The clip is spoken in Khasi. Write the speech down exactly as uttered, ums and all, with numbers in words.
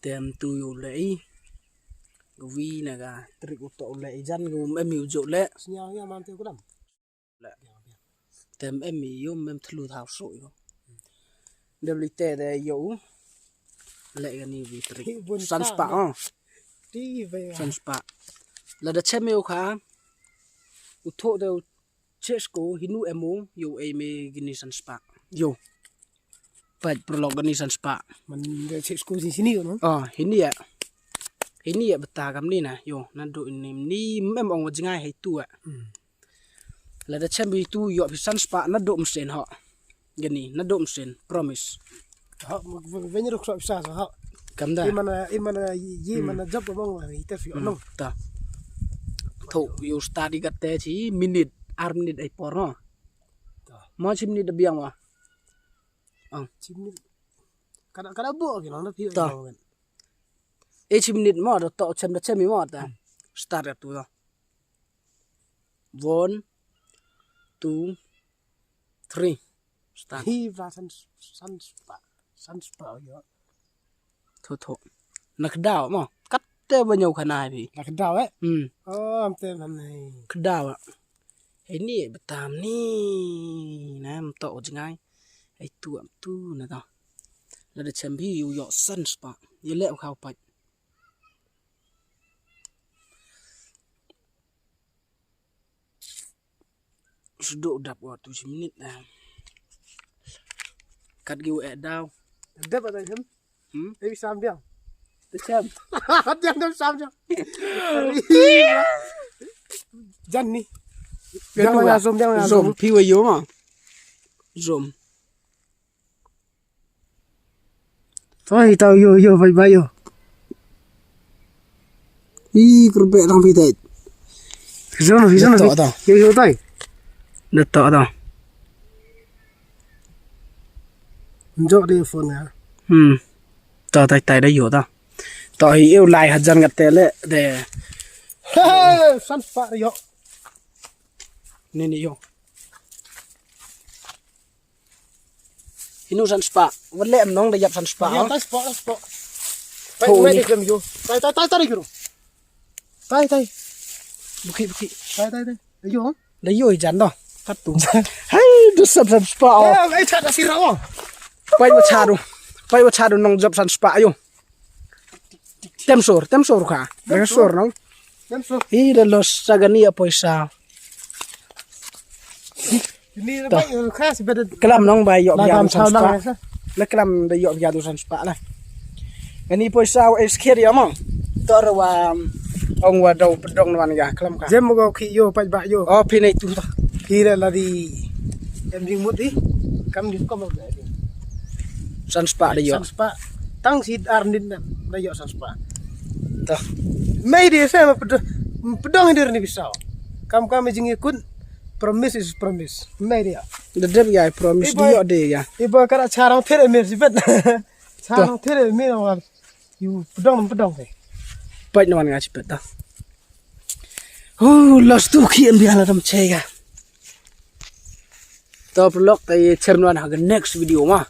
Tem tu yu le i. Ga wi na ga trik u to le i jan ga um em yu jo le. Snya ya man te kulam. Tem em yu mem thlu thau so yu. Debli te de yu. Le ga ni wi trik. San spa oh. San spa. La da chem yu kha. U tho de u Chesko hinu emo yo ei me gini san spa. Yo. Pait prolog gini san spa. Man de chesko sini sini yo no. Oh, hini ya. Hini ya beta kam ni na. Yo, na do ini ni mem ong wajngai hai tu ya. Hmm. La da chem bi tu yo bi san spa na do mesen ho. Gini na do mesen promise. Ha, venye ruk sok sa ha. Kam da. Imana imana yi mana job among ita fi onong. Ta. Tho yu start i gat te chi minute ar minute ai por no. Ta. Mo chi minute da biang wa. Ang chi minute. Kada kada bo ki nong da pi. Ta. E chi minute mo da to chem da chem mo ta. Start ya tu da. One, two, three. Start. Hi bra san san spa san spa yo. Tho tho. Nak daw mo. Kat te ba nyau khana bi. Nak daw eh. Hmm. Oh am te ban nei. Kdaw. Hei ni betam ni. Na am to jngai. Hei tu am tu na ta. La da chem bi yu yo san spa. Ye le khau pat. Sudo dap wa tu minit dah. Kat gi eh daw. Dap ada hem. Hmm? Tapi sam biang. Sam. Biang dap sam biang. Jan ni. Biang ya zom biang ya zom. Pi wa yo ma. Zom. Toi tau yo yo bai bai yo. I kerbe tang pi tai. Zon zon. Yo yo tai. Na to to. Jok de phone ya. Hmm. To tai tai da yo to. To hi eu lai hajan ngat tele de. Hey, san pa yo. Ni ni yo. Hinu san spa. Wat le em nong da yap san spa. Yap tan spa spa. Tai tai tai tai tai tai. Buki buki. Tai tai tai. Ayo. Da yo jan da. Kat tu. Hai, da sap san spa. Ai cha da sira wa. Pai wa cha du. Pai wa cha du nong jap san spa ayo. Tem sur, tem sur kha. Tem sur nong. Tem sur. Hi da los sagani ya poisa. Ni ba khas beda. Klam nong ba yo ya san spa. La klam da yo ya san spa la. Ani poisa wa es kher ya mo. Tor wa ong wa dau pedong wan ya klam kha. Jem go ki yo pa ba yo. Oh phi nei tu ta. Phi la la di em jing mut di. Kam di kam. San spa da yo. San spa. Tang si ar nit na da yo san spa. Ta. Mai di sa pedong dir ni bisau. Kam kam jing ikut. Promise is promise. Mai dia. Da dep ya promise dia de ya. Iba kada charang ther emir sibet. Charang ther emir awal. Yu pedong pedong te. Pait nawan nga sibet ta. Oh, last tu ki em biala dam chega. To vlog tai chem nawan ha next video ma.